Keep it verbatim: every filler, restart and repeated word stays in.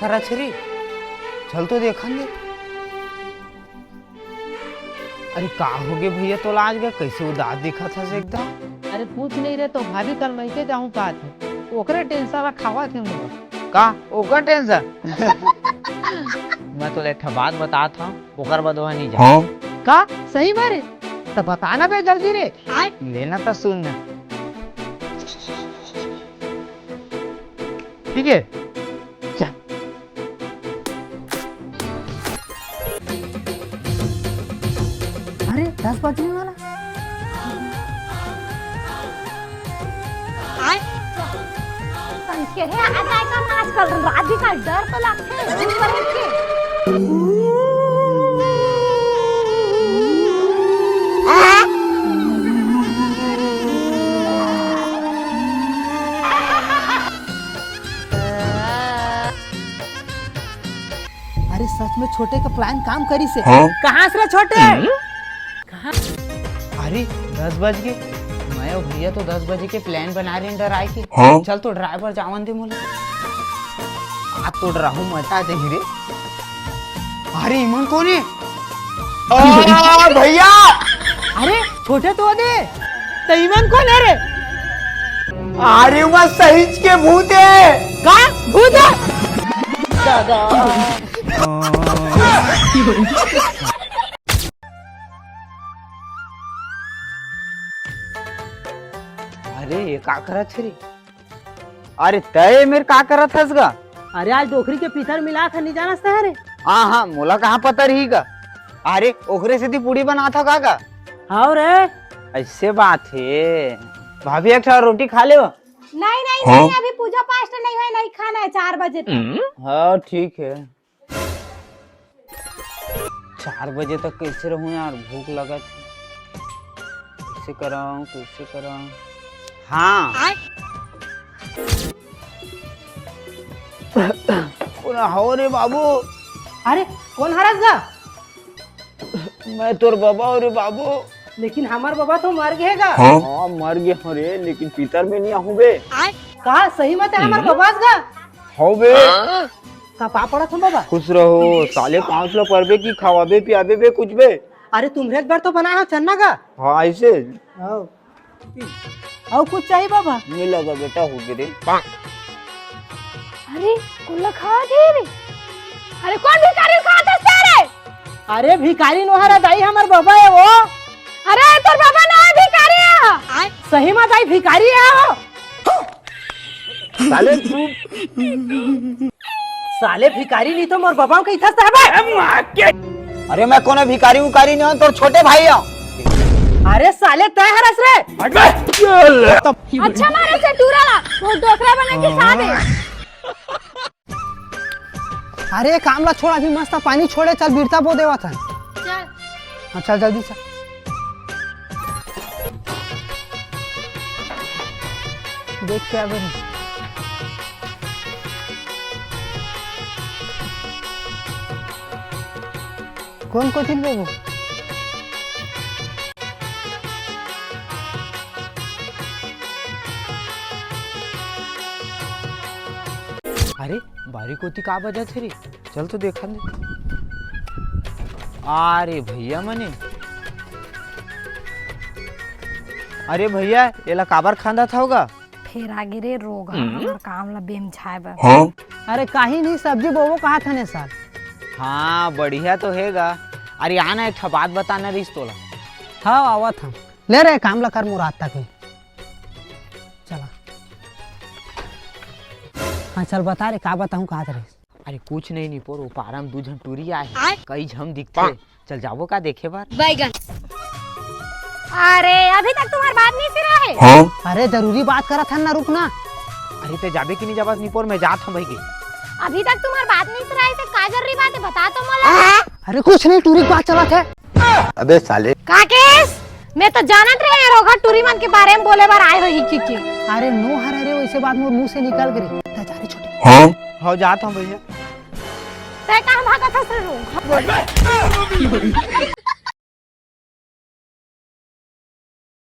रचरी, चल तो देखन दे। अरे का होगे भैया, तोला आज गा कैसे उदास दिखत हस एकदम? अरे कुछ नहीं रे, तो भाभी कल मइके जाहूं कहत हे, ओकरे टेंशन ला खावत हे मोर। का ओकर टेंशन? मैं तोला एक ठा बात बतात हंव, ओकर बाद ओहा नहीं जा। का सही में रे? त बता ना बे जल्दी रे। लेना त सुन ना। ठीक है, चल। अरे दस बजने वाला। आय। संस्के हे, आज आजकल रात भी का डर तो लगथे, दिन भर के। अरे सच में छोटे का प्लान काम करिस हे। हाँ? कहाँ से रे छोटे? कहाँ? अरे दस बज गे। मैं अउ भैया तो दस बजे के प्लान बना रहे हैं डराए के। हाँ? चल तो ड्राइवर जावन दे मोला। आज तो डराहूँ, मजा आ जाही रे। अरे इमन कोन हे? आ, भैया! अरे छोटे तो दे, त इमन कोन हे रे? अरे वो सहिच के भूत हे। का भूत हे? अरे ये का करत हे रे? अरे तय मेर का करत हस गा? अरे आज डोकरी के पितर मिलात हे, नहीं जानस तय रे? हाँ हाँ, मोला कहाँ पता रही गा? अरे ओकरे सेती पूड़ी बनात हव का गा? हाँ रे। ऐसे बात हे। भाभी एक ठो रोटी खा ले। नहीं नहीं हाँ? नहीं, अभी पूजा पाठ नहीं होय, नहीं खाना है चार बजे तक। हाँ ठीक है। चार बजे तक कैसे रहूं यार, भूख लगत हे। कैसे कराऊं, कैसे कराऊं? हाँ। आय। कोन हव रे बाबू? अरे कोन हरस गा? मैं तोर बबा हंव रे बाबू। लेकिन हमर बबा तो मर गे गा। हाँ? हाँ मर गे हंव रे, लेकिन पितर में नहीं आहूं बे। आय। का सही में तय हमर बबा हस गा? हव बे। का पाँव पड़त हंव बबा? खुश रहो साले, पाँव ला परबे कि खवाबे पियाबे बे कुछ बे। अरे तुम्हरे बर तो बनाए हंव चन्ना गा। हाँ ऐसे। हव। अउ कुछ चाहिए बबा? नहीं लगा बेटा, हो गे रे। अरे कोन ला खात हे रे? अरे कोन भिखारी ला खात हस रे? अरे भिखारी नोहय रे दाई, हमर बबा हे वो। अरे तोर बबा नोहय, भिखारी हे। सही में दाई भिखारी हे वो। साले तू। साले भिखारी नहीं तो मोर बबा कहिथस तय बे। अरे मैं कोनो भिखारी उखारी नहीं हंव, तोर छोटे भाई हंव। अरे साले तय हरस रे। अच्छा मारे से टूरा ला, वो डोकरा बने के साथ है। अरे काम ला छोड़, अभी मस्त पानी छोड़े, चल बिरता बो देवत हन। चल। हाँ चल जल्दी चल। देख के आबे रे। कोन कोती ले बो? अरे बारी कोती का बजत हे रे? चल तो देखन दे। अरे भैया मने, अरे भैया एला काबर खांदत हव गा? फेर आगे रे रोग ह, हमर काम ला बेमझाए बर। अरे काहीं नहीं, सब्जी बोबो कहत हन ए साल। हाँ बढ़िया तो हे गा। अरे आ ना, एक ठा बात बताना रहिस तोला। हाँ आवत हंव। ले रे काम ला कर, मोर आत तक नहीं। चला। हाँ चल बता रे, का बताहूँ कहत रहिस? अरे कुछ नहीं निपोर, वो पारा में दू झन टूरी आए हे। आय? कई झम दिखथे। चल जाबो का देखे बर? बैगन। अरे अभी तक तुम्हर बात नहीं सिरा हे। अरे जरूरी बात करत हन ना, रुक ना। अरे तय जाबे कि नहीं जाबस निपोर, मैं जात हंव भाई के। अभी तक तुम्हर बात नहीं सिरा हे, त का जरूरी बात हे बता तो मोला। अरे कुछ नहीं, टूरी के बात चलत हे। अबे साले। का केस? मैं तो जानत रहे यार, ओघर टूरी मन के बारे में बोले बर आए होही किके। अरे नोहर, अरे वैसे बात मोर मुंह से निकल गे रे। तय जा रे छोटे। हाँ? हाँ जात हंव भैया। तय कहाँ भागत हस रे रोग?